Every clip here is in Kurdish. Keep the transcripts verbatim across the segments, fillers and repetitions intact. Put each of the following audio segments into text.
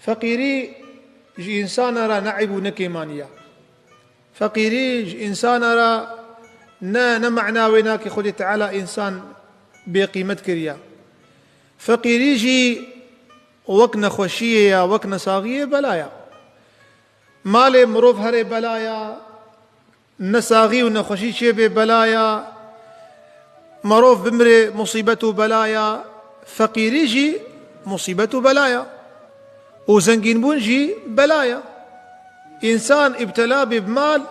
Feqîrî ji însana re ne eyb û ne kêmanî ye. Feqîrî ji însana re ne, ne mana wê nake Xwedê Teala însan bêqîmet kiriye. Feqîrî jî wek nexweşiyê ya, wek nesaxiyê bela ya. Malê mirov herê bela ya, nesaxî û nexweşî çêbê bela ya, mirov bimrê musîbet û bela ya, feqîrî jî musîbet û bela ya. Û zengînbûn jî bela ya. Însan îbtela bî bi mal,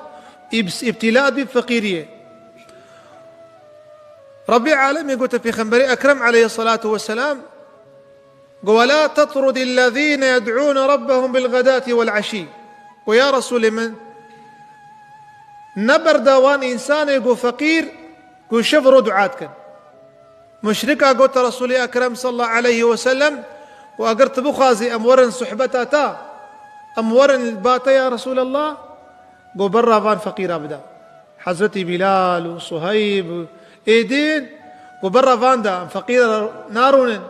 îbs-, îbtîla bî bi feqîriyê. Rebbê alemê gote Pêxemberê Ekrem aleyhisselatu vesselam, Go, "Ve la tetrudillezîne yed'ûne rabbehum bil gadati vel eşî." Go, ya Resûlê min, neberda wan însanê go feqîr, go şev ro dua dikin. Muşrika gote Resûlê Ekrem sallallahu aleyhi ve sellem, go, "Eger tu bixwazî em werin suhbeta te, em werin li ba te ya Resûlallah, go berra van feqîra bide." Hezretî Bîlal û Suheyb û êdîn, go berra van de, em feqîra re narûnin,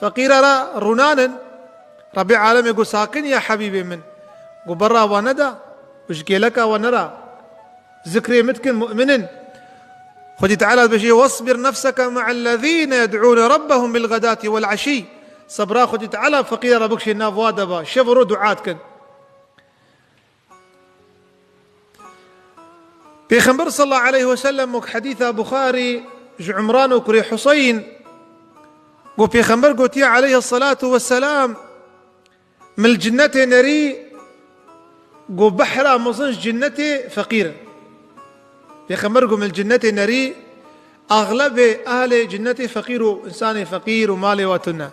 feqîra re rûnanin. Rebbê alemê go, "Sakin ya hebîbê min." Go berra wan neda û ji kêleka wan nera. Zikrê min dikin, mu'min in. Xwedî Teala dibêje, "Wasbir nefseke ma'ellezîne yed'ûne rabbehum bil gadati vel eşî." Sebra Xwedî Teala feqîra re bikişê nav wa de ba, şev û ro dua dikin. Pêxember sallallahu aleyhi ve sellem wek hedîsa Buxarî ji Umran û kurê Huseyn, go Pêxember gotiye aleyhissalatu vesselam, "Mil cinnetê nerî, go behra mezin ji cinnetê feqîr in." Pêxember go, "Mil cinnetê nerî, axlebê ehlê cinnetê feqîr û însanê feqîr û malê wa tune."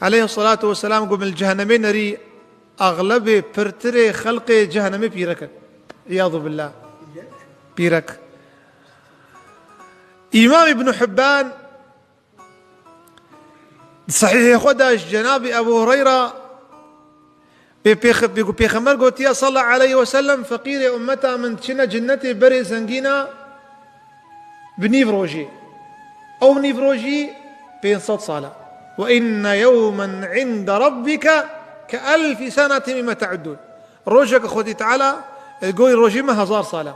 Aleyhissalatu vesselam go, "Mil cehennemê nerî, axlebê pirtirê xelqê cehennemê pîrek in." İyadu billah. Pîrek. Îmam Îbn Hibban di Sahîhê xwe de ji Cenabê Ebu Hureyra bê pêx-, bê ku Pêxember gotiye sallallahu aleyhi ve sellem, "Feqîrê ummeta min diçine cinnetê berê zengîna bi nîv rojê." Ew nîv rojî pênc sed sal e. "Ve inne yewmen inde rabbike ke elfi senetin mimma te'uddûn." Rojeke Xwedî Teala, e, goy rojî me hezar sal e.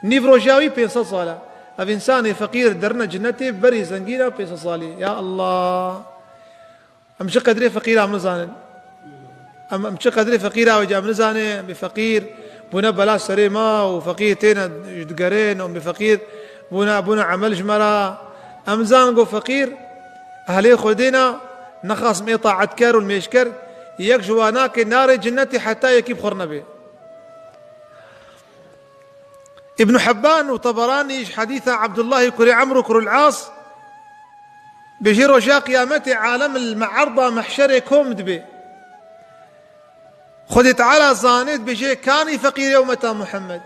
Nîv rojiya wî pênc sed sal e. Ev însanê feqîr derine cinnetê berî zengîna pênc sed salî. Ya Allah! Em çi qedrê feqîra em nizanin. Em, em çi qedrê feqîra wê em nizanin. Em bê feqîr bûne bela serê me û feqîr têne digerin û em bê feqîr bûne, bûne emel ji me re. Em zan go feqîr ehlê Xwedê ne, nexasim ê taetker û mêjker, yek ji wan nake narê cinnetê heta yekî bi xwe re nebe. Îbn Hibban û Teberanî ji hedîsa Ebdullahî kurê Emr û kurul As bêjî, roja qiyametê alem li meerda mehşerê kom dibe. Xwedê Teala zanê dibêje, "Kanî feqîrê ummeta Muhammed?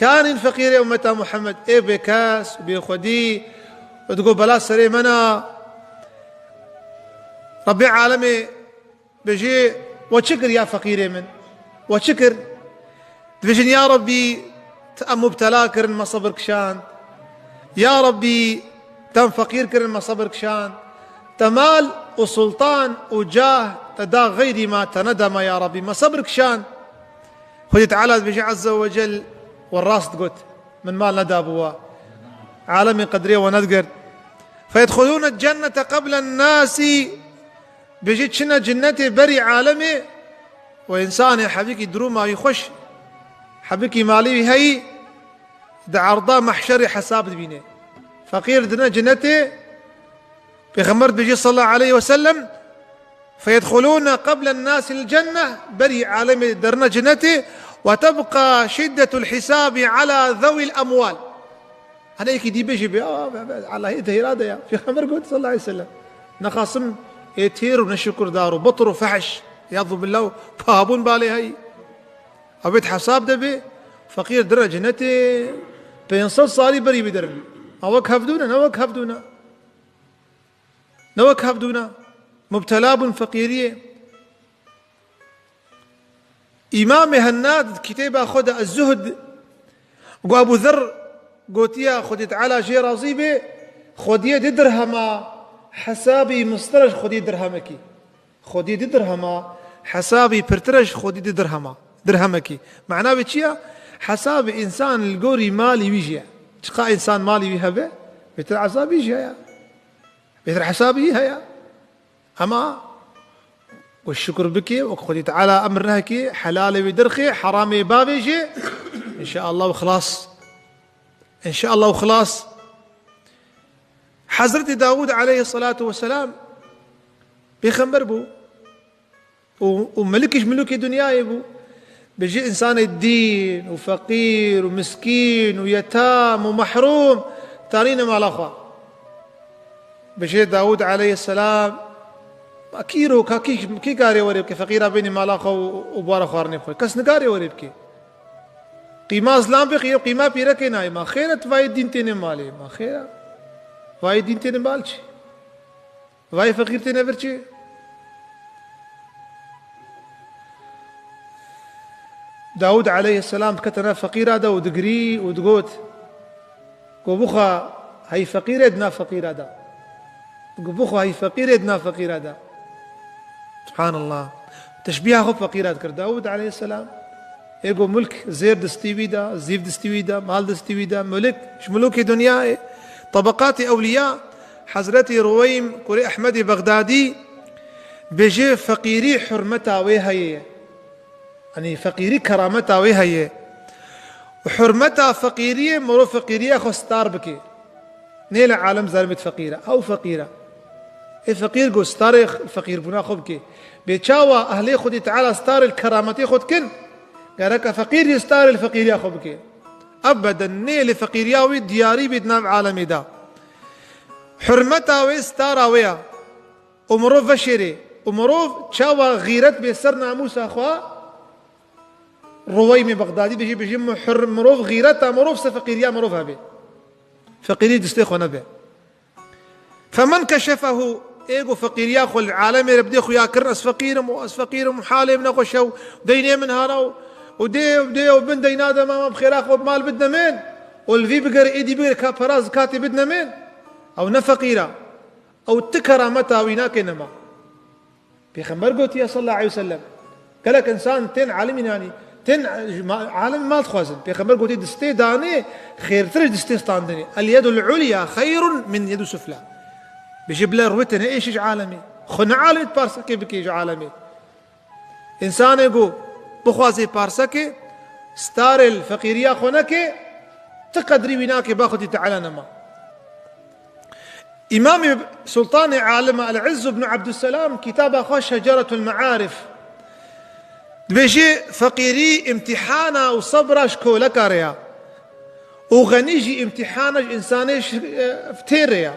Kanîn feqîrê ummeta Muhammed?" Ê bêkes, bêxwedî, digo, "Bela serê me ne." Rebbê alemê Bêjê, "We çi kir ya feqîrê min? We çi kir?" Dibêjin, "Ya Rabbî, te em mubtela kirin, me sebir kişand. Ya Rabbî, te em feqîr kirin, me sebir kişand. Te mal û sultan û cah te da xeyrî me, te neda me, ya Rabbî, me sebir kişand." Xwedê Teala dibêje Azze ve Cel, "We rast got, min mal nedabû we. Alemê qedrê we nedigirt." "Feyedxulûne cennete qeblen nasi." Bêjî, çine cinnetê berî alemê û însanê hebikî durûma wî xweş, hebikî malî wî heyî, di erda mehşerê hesab dibîne. Feqîr dine cinnetê, Pêxember dibêje sallallahu aleyhi ve sellem, "Feyedxulûne qeblen nasi l cenne", berî alemê derine cinnetê, "ve tebqa şiddetul hisabi ala zewil emwal." Hene yekî dî bêjî bê, "Aa, be, be, Allahê tehîra de ya." Pêxember got sallallahu aleyhi ve sellem, "Nexasim ê têr û neşukurdar û betir û fehş, iyadu billah, û pahabûn balê heyî. Ew bêt hesab de bê, feqîr dire cinetê, pênc sed salî berî bî derin. Ew wek hevdû ne, ne wek hevdû ne. Ne wek hevdû ne. Mubtela bûn feqîriyê." Îmamê Hennad di kitêba xwe de Ez-Zuhd, ku Ebu Zer gotiye, Xwedê Teala jê razî bê, xwediyê di dirhema hesabî mistir e ji xwediyê dirhemekî. Xwedî di dirhema, hesabî pirtir e ji xwedî di dirhema. Dirhemekî. Mana wê çi ye? Hesabê însan li gorî malî wî jî ye. Çiqa însan malî wî hebe, bêtir hesabî jî heye. Bêtir hesabî heye. Ema we şukir bike, wek Xwedî Teala emr nehekê, helalê wî dirxê, heramê bavêjê. Înşeallah xilas. Înşeallah xilas. Hezretî Dawûd aleyhisselatu vesselam pêxember bû. Û, û melik ji milûkê dinyayê bû. Bijî însanê dîn û feqîr û miskîn û yetam û mehrûm tanîne mala xwe. Bijî Dawûd aleyhisselam, ma kî îro, ka kî, kî karê werê bike, feqîra bênî mala xwe û, û bi were xwarinê bixwe? Kes nikarê werê bike. Qîma zilam bixî, qîma pîrekê nayê. Ma xêr e, tu vayê dîn têne malê. Ma xêr e. Vayê dîn têne mal çi? Vayê feqîr têne vir çi? Dawûd aleyhisselam dikete nav feqîra de û digirî û digot, Go bixwe hey feqîrê di nav feqîra de. Go bixwe hey feqîrê di nav feqîra de. Subhanallah. Teşbîha xwe feqîra dikir. Dawûd aleyhisselam. Ê go mulk zêr distî wî de, zîv distî wî de, mal distî wî de, mulk, ji mulûkê dinyayê. Tabaqatê ewliya, Hezretî Ruweym kurê Ehmedê Bexdadî, bêje feqîrî hurmeta wê heye. Yanî feqîrî kerameta wê heye. Û hurmeta feqîriyê, mirov feqîriya xwe star bike. Nê li alem zalimê feqîr e. Ew feqîr e. Ê feqîr go starê feqîrbûna xwe bike. Bê çawa ehlê Xwedî Teala starê li kerametê xwe dikin? Gereke feqîr jî starê li feqîriya xwe bike. Ebeden nê li feqîriya wî diyarî bê di nav alemê de. Hurmeta wê stara wê ya. Û mirov veşêrê. Û mirov çawa xîret bê ser namûsa xwe? Ruweymê Bexdadî dibêje, bêje, mihir-, mirov xîreta mirov ser feqîriya mirov hebe. Feqîrî distê xwe nebe. Femen keşefehu, ê go feqîriya xwe li alemê re bidê xuya kirin, ez feqîr im û ez feqîr im û halê min nexweş e û deynê min hara û, û dê û dê û bin deyna de mama bi xêra xwe mal bidine min û li vî bigere, êdî bigere ka pera zikatê bidine min. Ew ne feqîr e. Ew ti kerameta wî nake nema. Pêxember gotiye sallallahu aleyhi ve sellem, gelek însan tên alimî nanî, tên ma-, alim mal dixwazin. Pêxember gotiye distê danê xêrtir ji distê standinê. El yedul ulya xeyrun min yedus sufla. Bêje bila rûyê te ne êşî ji alemê. Xwe ne alemê parsekê bike ji alemê. Însanê ku bixwaze parsekê, starê li feqîriya xwe neke, ti qedrî wî nake ba Xwedî Teala nema. Îmamê Sultanê Alime El-Izz ibn Abdusselam kitaba xwe Şeceretul Mearif dibêje, feqîrî îmtîhana û sebra ji koleka re ya. Û xenî jî îmtîhana ji însanê ji, e, têr re ya.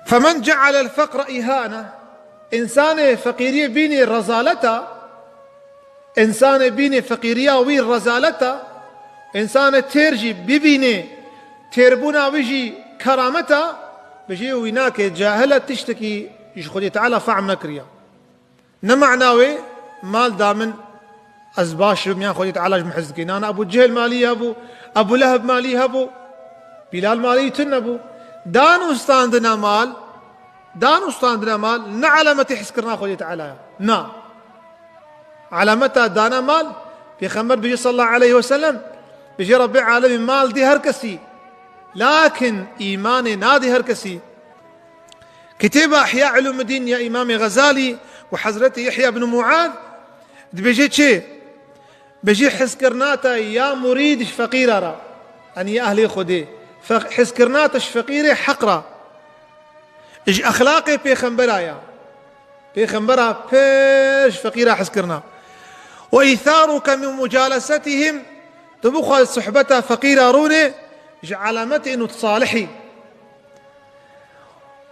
Femen cealel feqre îhane, însanê feqîriyê bînê rezaleta, însanê bînê feqîriya wî rezaleta, însanê têr jî bibînê têrbûna wî jî kerameta, bijî wî nake cahil e, tiştekî ji Xwedê Teala fehm nekiriye. Ne mana wê mal da min ez baş bim yan Xwedê Teala ji min hez dike. Nana Ebû Cehil malî hebû, Ebû Leheb malî hebû, Bîlal malî tune bû. Dan û standina mal, dan û standina mal ne alametê hizkirina Xwedê Teala ye. Na. Alameta dana mal, Pêxember bêje sallallahu aleyhi ve sellem, bêje Rebbê alemî mal dê her kesî. Lakin îmanê nadê her kesî. Kitêba Ihya Ulûmiddîn ya Îmamê Xezalî û Hezretî Yehya bin Muaz dibêje çi? Bêje hizkirina te ya murîd ji feqîra re, yanî ya ehlê Xwedê. Fe-, hizkirina te ji feqîrê heq re. Ji exlaqê pêxembera ya. Pêxembera pir ji feqîra hizkirina. Ve îtharuke min mucalesetihim, tu bixwazî sohbeta feqîra rûnê, ji alametê û tu salihî.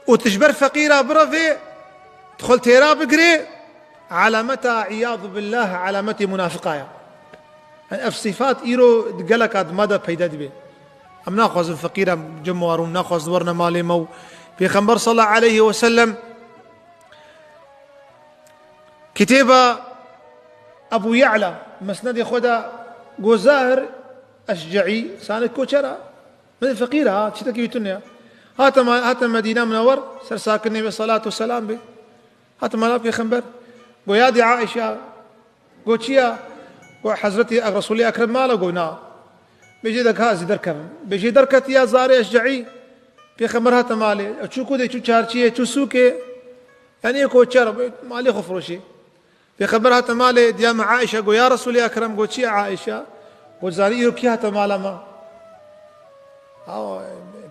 Û tu ji ber feqîra birevê, tu xwe li têra bigirê, alameta, îyadu billah, alametê munafiqa ye. Yanî ev sifat îro di geleka di me de peyde dibe. Em naxwazin feqîra cem warûn, naxwazin werine malê me û Pêxember sallallahu aleyhi ve sellem kitêba Ebû Ye'la, mesnedê xwe de go Zahir Eşce'î, sanek koçera, min feqîr ha, çitekî wî tune ya. Hate ma-, hate Medîne Munewwer, ser sakinê ve selat û selam be. Hate mala Pêxember. Go ya dê Aîşa, go çi ya? Go Hezretî Ek-, Resûlê Ekrem mala? Go na. Bêjê de ka ez ê derkevim. Bêjê derketiya zarê eşceî. Pêxember hate malê. Çû ku dê, çû çarçiyê, çû sûkê. Yanî yê koçer, malê xwe firoşê. Pêxember hate malê, diya me Aîşa, go ya Resûlê Ekrem, go çi ye Aîşa? Go zanî îro kî hate mala me? Ha,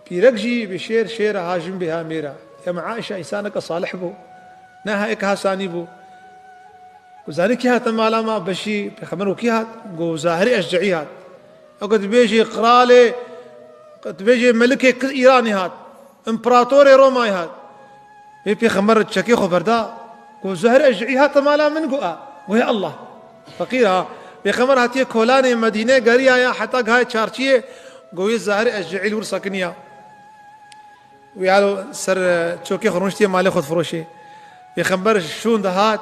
pîrek jî bi şêr şêr e, ha jin bê ha mêr e. Ya me Aîşa, însaneke salih bû. Ne ha eke ha sanî bû. Go zanî kî hate mala me? Beşî, Pêxember go kî hat? Go Zahirê Eşceî hat. Eke dibêjê qralê, dibêjê melikê kir Îranê hat. Împeratorê Romayê hat. Vê Pêxember çekê xwe berda. Go Zahir Eşceî hate mala min? Go a. Go ya Allah. Feqîr ha. Pêxember hatiye kolanê Medîne, geriya ya heta gihayê çarçiyê. Go wê Zahir Eşceî li wir sekiniya. Wî alo ser, e, çokê xwe rûniştiye malê xwe difiroşê. Pêxember şûn dihat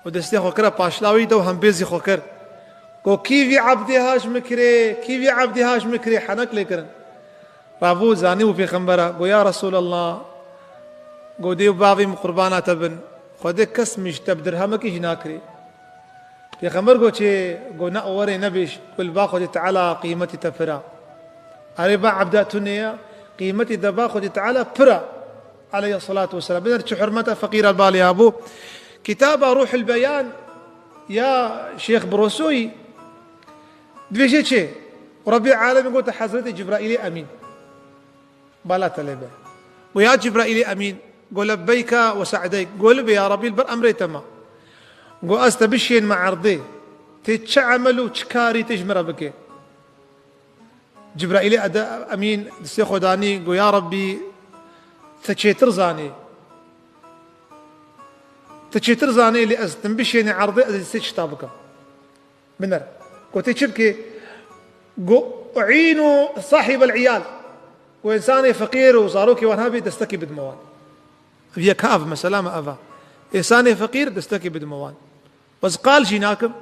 û destê xwe kira paşla wî de û hembêzî xwe kir. Go kî vî ebdê ha ji min kirê, kî vî ebdê ha ji min kirê, henek lê kirin. Rabû zanî bû Pêxembera, go ya Resûlallah, go dê û bavê min qurbana te bin, Xwedê kes min ji te bi dirhemekî jî nakirê. Pêxember go çê? Go ne, werê nebêj, go li ba Xwedê Teala qîmetî te pir a. Erê ba ebda tune ye, qîmetî de ba Xwedê Teala pir a. Aleyhisselatu vesselam. Biner çi hurmeta feqîra balê ya bû. Kitaba Ruhul Beyan ya Şêx Brosoyî dibêje çi? Rebbê alemî gote Hezretê Cibraîlê Emîn. Bala te lê be. Go ya Cibraîlê Emîn, go lebbeyka ve se'deyk. Go li bê ya Rebbî, li ber emrê te me. Go ez te bişên me erdê. Tê çi emel û çi karî tê ji min re bike. Cibraîlê ede-, Emîn destê xwe danî, go ya Rebbî, te çêtir zanî. Te çêtir zanî, lê ez tim bişênî erdê, ez ê sê çita bikim. Biner. Go tê çi bikê? Go, "U'înu sahîbel iyal." Go, "Însanê feqîr û zarokê wan hebî, destekî bidime wan." Ev yek ha, ev mesela me ev a. Însanê feqîr, destekî bidime wan. Ez qal jî nakim.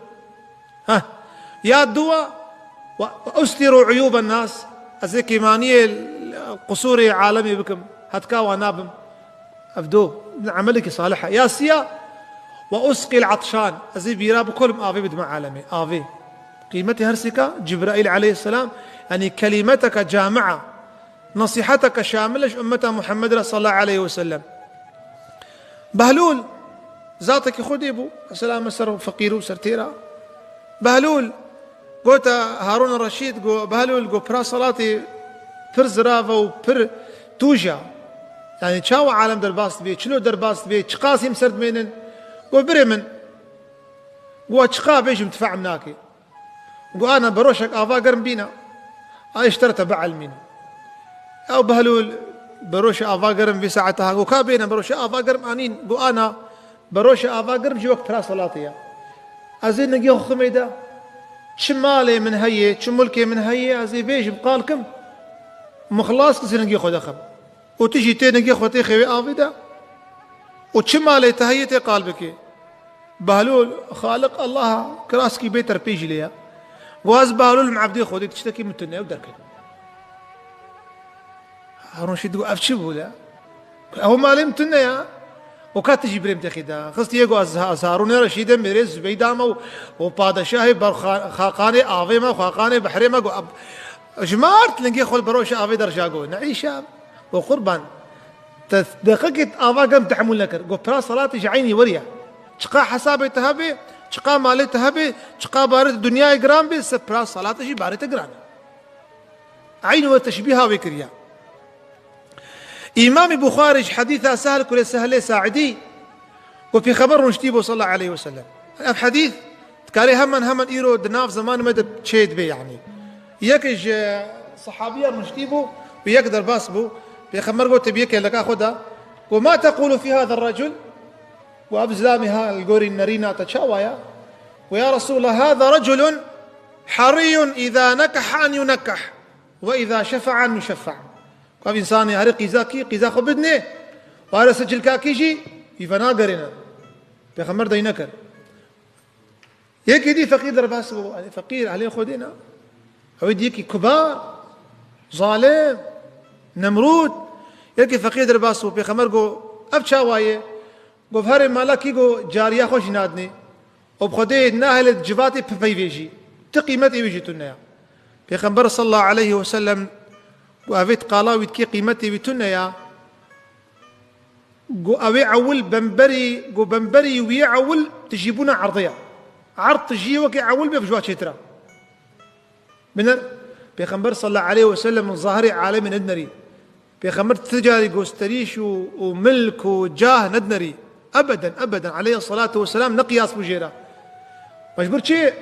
Heh. Ya dua, "Ve, ve ustîru uyûben nas." Ez ê kêmaniyê qusûrê alemê bikim. Hetka wan nabim. Ev do, emelekî salih e. Ya siya, "Ve usqîl atşan." Ez ê bîra bikolim, avê bidime alemê. Avê. Qîmetê her sêka Cibraîl aleyhisselam, yanî kelîmeteke camia, nesîheteke şamil e ji ummeta Muhammed re sallallahu aleyhi ve sellem. Behlûl, zatekî Xwedê bû, mesela me ser feqîr û ser têra. Behlûl, gote Harûn Reşîd, go, Behlûl, go, pira selatê pir zirav e û pir tûj e. Yanî çawa alem derbas dibe, çilo derbas dibe, çiqas hîm ser dimênin. Go, birê min, go, çiqa bêjim difam nake. Go, ana beroşek ava germ bîna. A ji te re te bielmîn. Ew Behlûl beroşê ava germ vî saeta ha. Go, ka bêne beroşê ava germ anîn. Go, ana beroşê ava germ jî wek pira selatê ye. Ez ê ningê xwe ximê de. Çi malê min heye, çi mulkê min heye, ez ê bêjim, qal kim. Min xilas kir, ez ê ningê xwe de xim. Û tu jî tê ningê xwe têxê wê avê de. Û çi malê te heye tê qal bikê. Behlûl, Xaliq Allah, kiraskî bê terpê jî lê ye. Go ez Behlûl im, ebdê Xwedê, tiştekî min tune ye û derket. Harûn Reşîd go, ev çi bû le? Ew malê min tune ya. Û ka tu jî birê min têxê de. Xistiye go ez, ez Harûnê Reşîdê mêrê Zubeyda me û, û padeşahê ber xa-, xaqanê avê me, xaqanê behrê me go, eb-, ji me ard lingê xwe li beroşê avê derja go. Ne îşa. Go qurban. Te deqekê ava germ tehemûl nekir. Go pira salatê ji eynî weriya. Çiqa hesabê te hebe, çiqa malê te hebe, çiqa barê te dinyayê giran be, se pira salatê jî barê te giran e. Eynî we teşbîha wê kiriya. Îmamê Buxarî ji hedîsa Sehl kurê Sehlê Saidî, ku Pêxember rûniştî bû sallallahu aleyhi ve sellem. Ev hedîs dikarê hemen hemen îro di nav zemanê me de çê dibe, yanî. Yek ji sehabiya rûniştî bû û yek derbas bû. Pêxember gote bi yekê leka xwe de, ku, "Ma teqûlu fî hâzâ recul?" Ku ev zilamê ha li gorî nerîna te çawa ya? Ku, "Ya Resûlallah, hâzâ reculun herîyun îzâ nekehe en yunekkeh." Ve izâ şefa'a en yuşeffa'. Ku ev însanê herê qîza kî, qîza xwe bidinê, û herê sicilka kî jî, wî venagerêne. Pêxember dey nekir. Yekê dî feqîr derbas bû. Yanî feqîr, ehlê Xwedê ne. Ew ê dî yekî kubar, zalim, Nemrûd, Yekî feqîr derbas bû, pêxember got, ev çawa ye? Got, herê mala kî got cariya xwe jî nadinê û bi Xwedê nahêle civatê pipeyvê jî. Ti qîmetê wî jî tune ya. Pêxember sallallahu aleyhi ve sellem got, evê qala wî dikê qîmetê wî tune ya. Got, ew ê ewil bemberî, got, bemberî wî yê ewil tijîbûna erdê ya. Erd tijî wekî ewil bê, bi ji wa çêtir e. Binêr, Pêxember sallallahu aleyhi ve sellem zahirê alemê nedinêrî. Pêxember ti carî gösteriş û, û milk û cah nedinêrî. Ebeden, ebeden. Aleyhissalatu vesselam ne qiyas bû jê re. Mecbûr çi?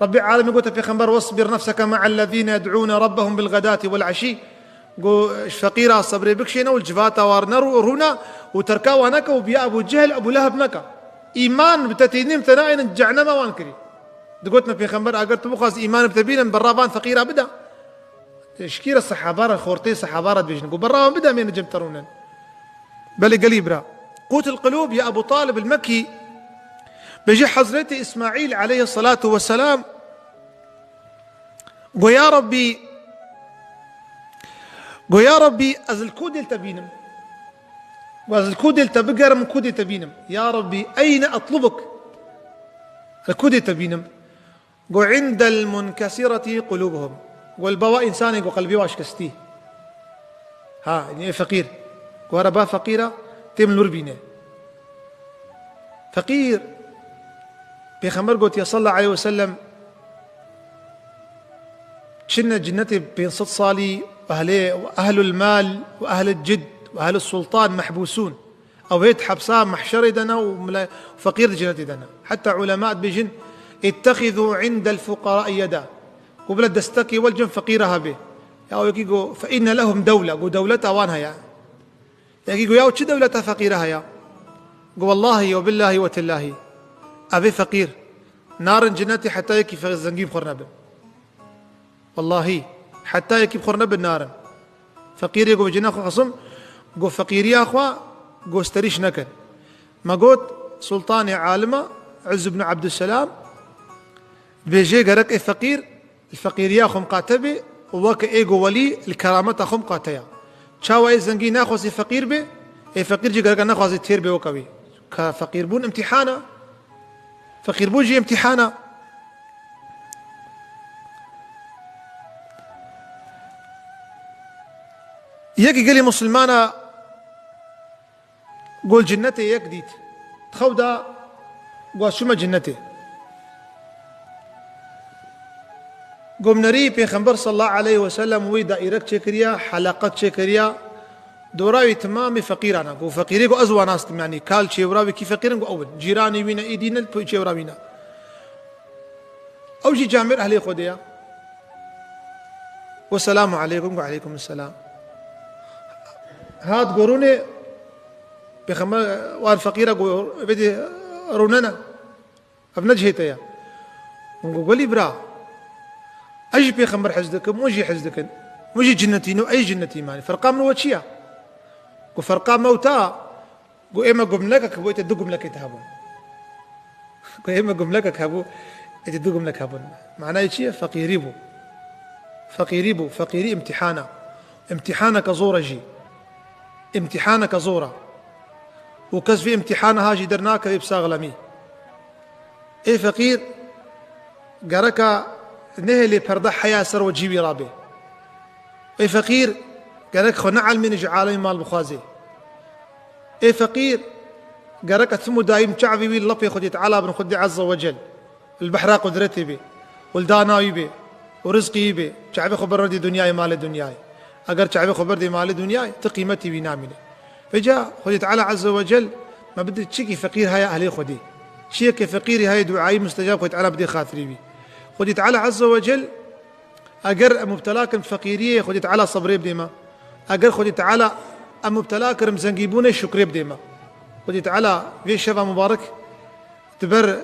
Rabbê alemê gote Pêxember, "Wasbir nefseke ma'ellezîne yed'ûne rabbehum bil gadati vel aşî." Got, ji feqîra sebrê bikişêne û li civata wan nerû-, rûne û terka wan neke û bi ya Ebû Cehil, Ebû Leheb neke. Îman bi te tînin, bi te naynin, cehennema wan kirî. Digotine Pêxember, eger tu bixwazî îman bi te bînin, berra van feqîra bide. Şikî re sehaba re, xortê sehaba re dibêjin. Got, berra wan bide, em ê li cem te rûnin. Belê gelî bira. Qût el-qulûb ya Ebû Talib el-Mekkî, bêje Hezretî Îsmaîl aleyhissalatu vesselam, Go ya Rabbî, go ya Rabbî, ez li ku dê li te bînim? Go ez li ku dê li te bigerim, ku dê te bînim? Ya Rabbî, eyne etlubuk? Li ku dê te bînim? Go indel munkesireti qulubuhum. Go li ba wa însanê go qelbê wa şikestî. Ha, yanî ê feqîr. Go were ba feqîra, têm li wir bîne. Feqîr. Pêxember gotiye sallallahu aleyhi ve sellem, çinne cinnetê pênc sed salî, ehlê, ehlul mal ve ehlul cid ve ehlul sultan mehbûsûn. Ew hê di hepsa mehşerê de ne û mila-, feqîr di cinnetê de ne. Heta ulema dibêjin, "Ittexizû indel fuqarai yeda." Ku bila destekê we li cem feqîra hebe. Ya wekî go, "Fe inne lehum dewle." Go dewleta wan heye. Yekî go, "Ya çi dewleta feqîra heye?" Go, "Wellahî we billahî we tillahî, evê feqîr narin cinetê heta yekî fe-, zengîn bi xwe re nebin. Wellahî, heta yekî bi xwe re nebin narin." Feqîrê go, "Cina xwe xesim." Go, "Feqîriya xwe gösteriş nekin." Me got, Sultanê Alima, Izz ibn Abdusselam, dibêje, gerek ê feqîr li feqîriya xwe miqate be û weke ê go welî li kerameta xwe miqate ya. Çawa ê zengî naxwazî feqîr be, ê feqîr jî gereka nexwazî têr be weke wî. Ka feqîrbûn îmtîhan e. Feqîrbûn jî îmtîhan e. Yekî gelî misilmana Go li cinnetê yek dît. Di xew de go ez çûme cinnetê. Go min nerî Pêxember sallallahu aleyhi ve sellem wî daîrek çêkiriya, heleqek çêkiriya, dora wî timamê feqîran e. Go feqîrê go ez wan nas dikim, yanî kal çêwira wî kî feqîr in, go ew in. Cîranê wî ne, êdî ne, çêwira wî ne. Ew jî camêr ehlê Xwedê ye. Go selamu aleykum, go aleykum selam. Hat go rûnê, Pêxember wan feqîra go vêdî rûnene. Ev ne cihê te ye. Hûn go, Welî bira, ez jî Pêxember hez dikim, hûn jî hez dikin. Hûn jî cinnetî ne, ez jî cinnetî me. Ferqa min we çi ye? Go ferqa me û te, Got, ê me gumlekek hebû, êdî du gumlekê te hebûn. Got, ê me gumlekek hebû, êdî du gumlek hebûn. Manayê çi ye? Feqîrî bû. Feqîrî bû. Feqîrî îmtîhan e. Îmtîhaneke zor e jî. Îmtîhaneke zor e. Û kes vê îmtîhana ha jî dernakeve bi saxlemî. Ê feqîr, gereka nehêlê perde heya ser we cî wî rabe. Ê feqîr, gerek xwe neelmîne ji alemê mal bixwaze. Ê feqîr, gerek tim û daîm çavê wî li lepê Xwedê Teala bin, Xwedê Azze ve Cel, li behra qudretê be û li dana wî be û rizqî wî be, çavê xwe bernedî dinyayê, malê dinyayê. Eger çavê xwe berdê malê dinyayê, ti qîmetî wî namîne. Vêca Xwedê Teala Azze ve Cel me bide çikî feqîr heye ehlê Xwedê. Çiyekê feqîrî heye duayî mustecab Xwedê Teala bidê xatirî wî. Xwedê Teala Azze ve Cel Eger em mubtela kin feqîriyê, Xwedê Teala sebrê bidê me. Eger Xwedê Teala em mubtela kirin zengîbûnê, şukrê bidê me. Xwedê Teala vê şeva mubarek di ber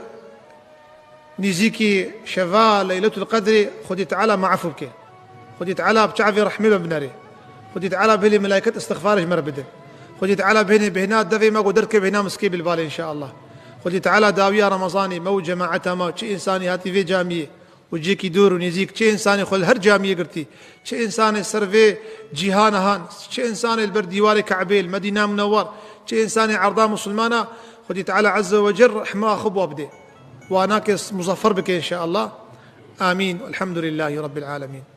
nîzîkî şeva Leyletul Qedrê Xwedê Teala me efû bike. Xwedê Teala bi çavê rehmê me binere. Xwedê Teala bihêlê melaiket istixfarê ji me re bidin. Xwedê Teala bihêlê bêhna devê me ku derkeve bêhna miskê bilbalê înşaallah. Xwedê Teala dawiya Remezanê me û cemaeta me, çi însanî hatî vê camiyê, û cihekî dûr û nêzîk, çi însanê xwe li her camiyê girtî, çi însanê ser vê cîhana han, çi însanê li ber dîwarê Ke'bê, li Medîna Munewwer, çi însanê erda Musulmana, Xwedî Teala Azze ve Cel rehma xwe bi wa bidê. Wa nake muzafer bike înşeallah. Amîn. Elhamdülillahî Rabbil Alemîn.